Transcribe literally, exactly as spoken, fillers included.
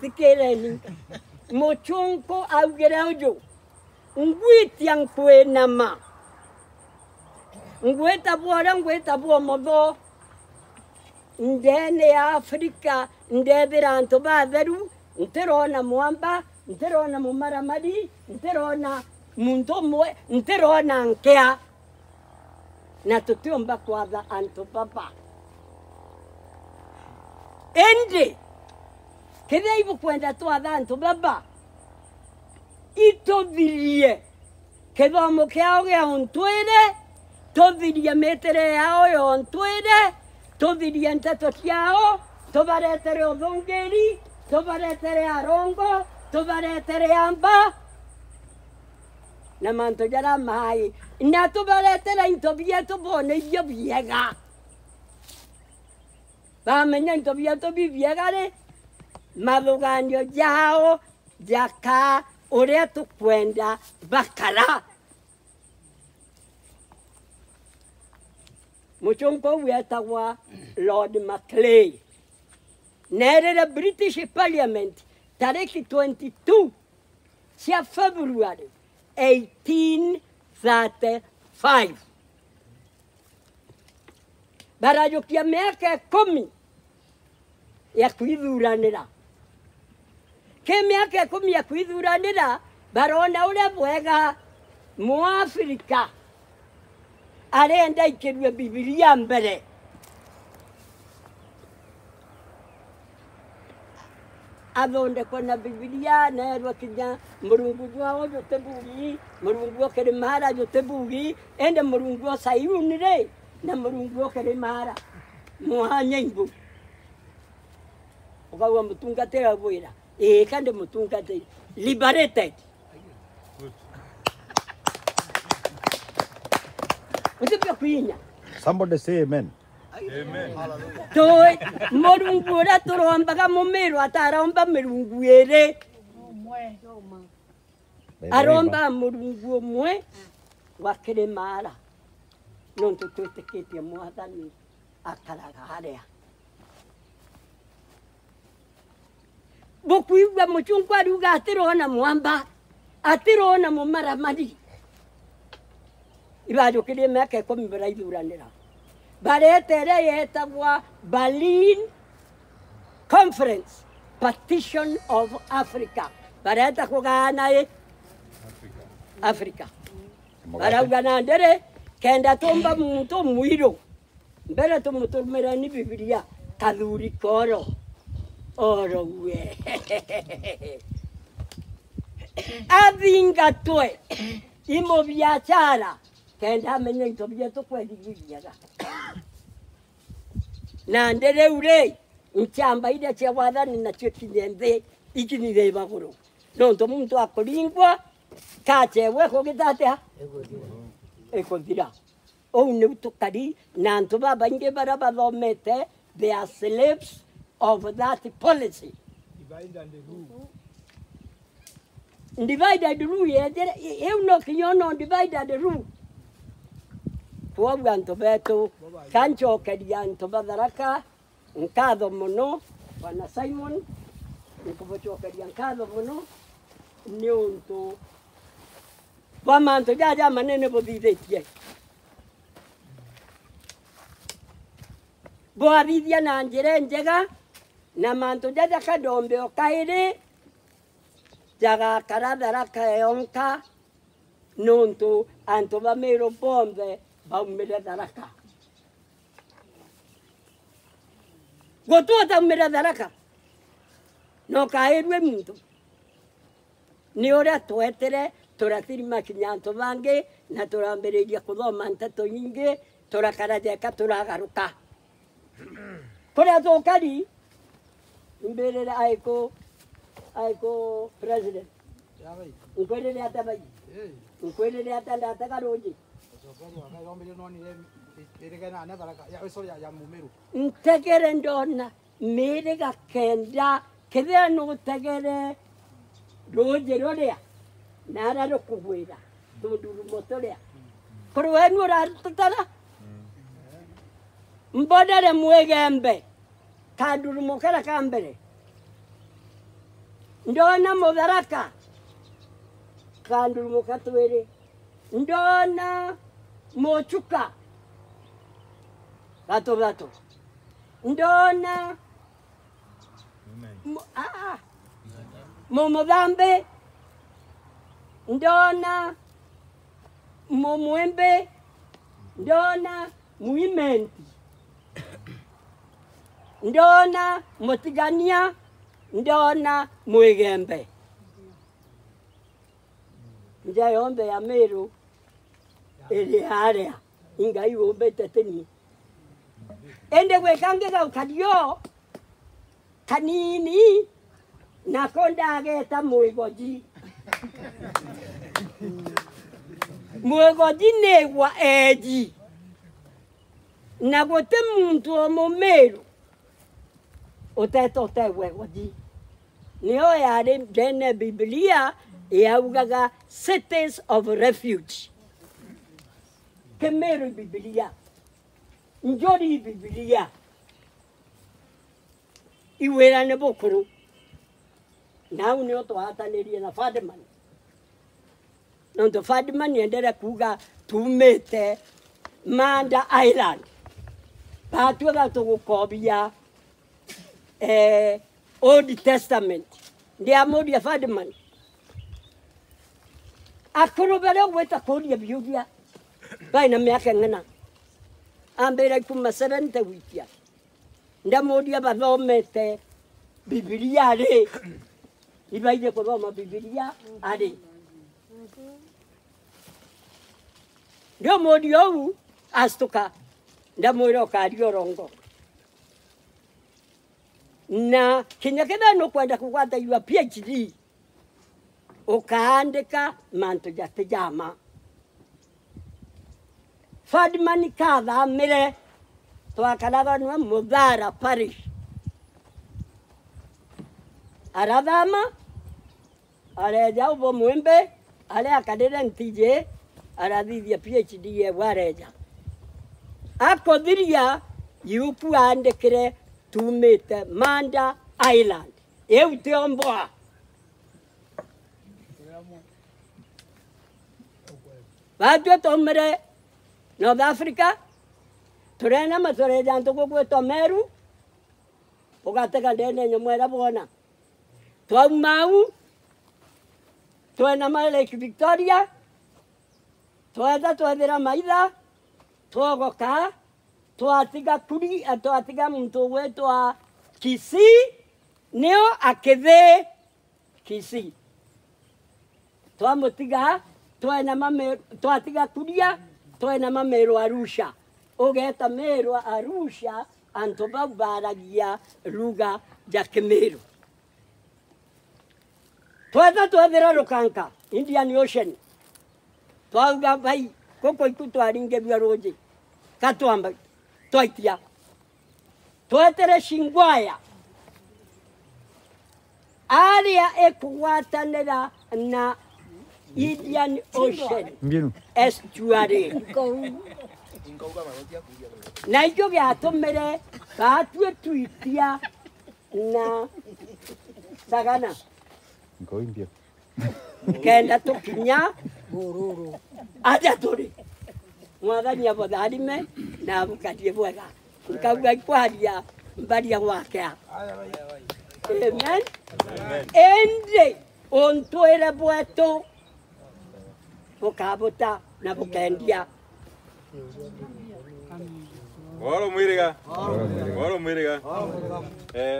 Thikireni. Muchunku augire uju, ngwitia nkwinama. Ngwita bworo, ngwita bwomotho. Ndene ya Afrika, ndethira antu batheru, ntirona mwamba, ntirona mumaramari, ntirona muntu umwe, ntirona nkea. Na tutiumba kwatha antu baba. Indi, kethira ibukwenda twatha antu baba, ituthirie kithomo kiao gia untwire, tuthirie mitire yao ya untwire, tuthirie nteto ciao, tubaretere uthungiri, tubaretere arongo, tubaretere amba, na mantu jaria mai, na tubaretere into bietu bone ibio biega. Bamenya into bietu bibiega ri, mathuganio jao jakaa uria tukwenda bakara. Muchunku uu wetagwa Lord Macleay. Neerire British Parliament tariki twenty-two cia February eighteen thirty-five. Barajukia miaka ikumi ya kwithuranira. Ki miaka ikumi ya kwithuranira, barona uria bwega Muafrika arenda ikirue Bibilia mbere. Athondekwe na Bibilia, neerwe kinya Murungu jwao jutibugi, Murungu o kirimara jutibugi, indi Murungu o Sayuni ri, na Murungu o kirimara, mwanya imbu. Ukauga mutungatiri wa bwira. Ii, ka ndi mutungatiri. Liberated. Utibia kwinya. Somebody say amen. Amen. Tui Murungu uria turombaga mumiru ataromba mirungu iri. Amen. Aromba Murungu umwe wa kirimara. Nontu twitikitie Mwathani akaraga aria. Bukwigua muchunku ariuga atirona mwamba, atirona mumaramari. Ibajukirie miaka ikumi baraithuranira. Bareta iria yetagwa Berlin Conference, Partition of Africa. Bareta kugaana i Africa. Barauga na ndiri, kenda tumba muntu mwiru. Mbere tumutumireni Bibilia, kathuri koro. Orogue. Athingatwe. Imu biachara. Kenda amenye into bietu kweli bibiaga. Na ndiriu ri, nchamba iria cia wathani nacio ikinye nthi, ikinyire maguru. Nontu muntu akuringwa, kachewe kugita atia? Ikuthira. Uu niu tukari, na antu babaingi baria bathomete, they are slaves of that policy. Divide and rule. Divide and rule, yethire, i-, iu no kinya no divide and rule. Kwoguo antu betu, kanchokeria antu ba Tharaka, nkatho mono, Bwana Simon, nkubuchokeria nkatho mono, niuntu bwa mantu jaja manene buthithitie. Bwathithia na njira injega, na mantu jaja kadombe o kairi, jagakara Tharaka yonka, nontu antu ba Meru bonthe baumire Tharaka. Guti utaumire Tharaka, na ukairue muntu. Ni uria twetire, turathirima kinya antu bangi, na turambiriria kuthoma nteto nyingi, turakara jeka, turagaruka. Kuria tukari, imbirire aiku, aiku president. Ya bai. Nkwirire ata bai? Eh. Nkwirire ata ndatega ruji? Ucokeria wa Ngai, rombire nonire iriga na Tharaka, ya, sorry, ya, ya Mumiru. Ntegere ndona miriga kenda, kethira nutegere ruji ruria, nara rukugwira tundurumo turia. Kuri wenu urarututara? Mbonere mwigembe, kandurumo karia ka mbere. Ndona Mutharaka, kandurumuka twiri. Ndona Muchuka, gathuthatu. Ndona mu-, aa, Mumuthambi. Ndona Mumwimbi. Ndona Mwimenti. Ndona Mutigania. Ndona Mwigembe. Nja yonthe ya Meru iri aria. Ingai umbite tini. Indi gwika ngigaukania kanini, nako ndageta Mwigoji. Mwigoji nigwa eji. Na guti muntu o Mumiru uteta utegwa Egoji. Niyo yari ndene Bibilia yaugaga cities of refuge. Kimiru Bibilia. Njuri Bibilia. Iwirane bukuru. Nau nio twatanirie na Fadman. Nontu Fadman endere kuuga tumite Manda Island. Batwega tugukobia, eh, Old Testament. Ndiamuria Fadman. Akuru baria ugwita kuria biuria, baina miaka ing'ana. Ambira kuma seventy gwikia. Ndamuria bathomete Bibilia ri? Ibaire kuthoma Bibilia ari? Ndiumuria uu, astuka. Ndamwira ukaria urongo. Na kinya kethira nukwenda kugwata your P H D, ukaandika mantu jati jama. Fadman kathamire, twakaraga nwe Muthara Parish. Arathama, areja ubo Mwimbi, aria akarire Ntiji, arathithia P H D yewe areja. Akuthiria, yuku aandikire tumite Manda Island. Iu tio mboa. Batwi twaumire North Africa, turenama tureja ntuku gwitwa Meru, ugatega ndene nyomo iria bwona. Twauma au, twenama Lake Victoria, tweta twethira maitha, twogoka, twatiga kuri, twatiga muntu ugwitwa Kisii, nio akithi Kisii. Twamutiga, twenama Me-, twatiga Kuria, twenama Meru Arusha. Ugeta Meru Arusha, antu bau baragia lugha ja Kimiru. Tweta twethira rukanka, Indian Ocean. Twauga, bai, guku itu twaringirua ruuji. Ka twamba, twaitia. Twetere Shingwaya. Aria ikugwatanira na Indian Ocean Mbiru. Estuary. Na ikio giatumire batwi twitia na Sagana. Nkoimbia. Kenda tukinya Bururu. Aja turi. Mwathani abutharime na abukarie bwega. Nkauga ikwaria mbaria gwakea. Amen. Indi untwire bwetu bukabuta na bukendia. Oro mwiriga. Oro mwiriga. Eh.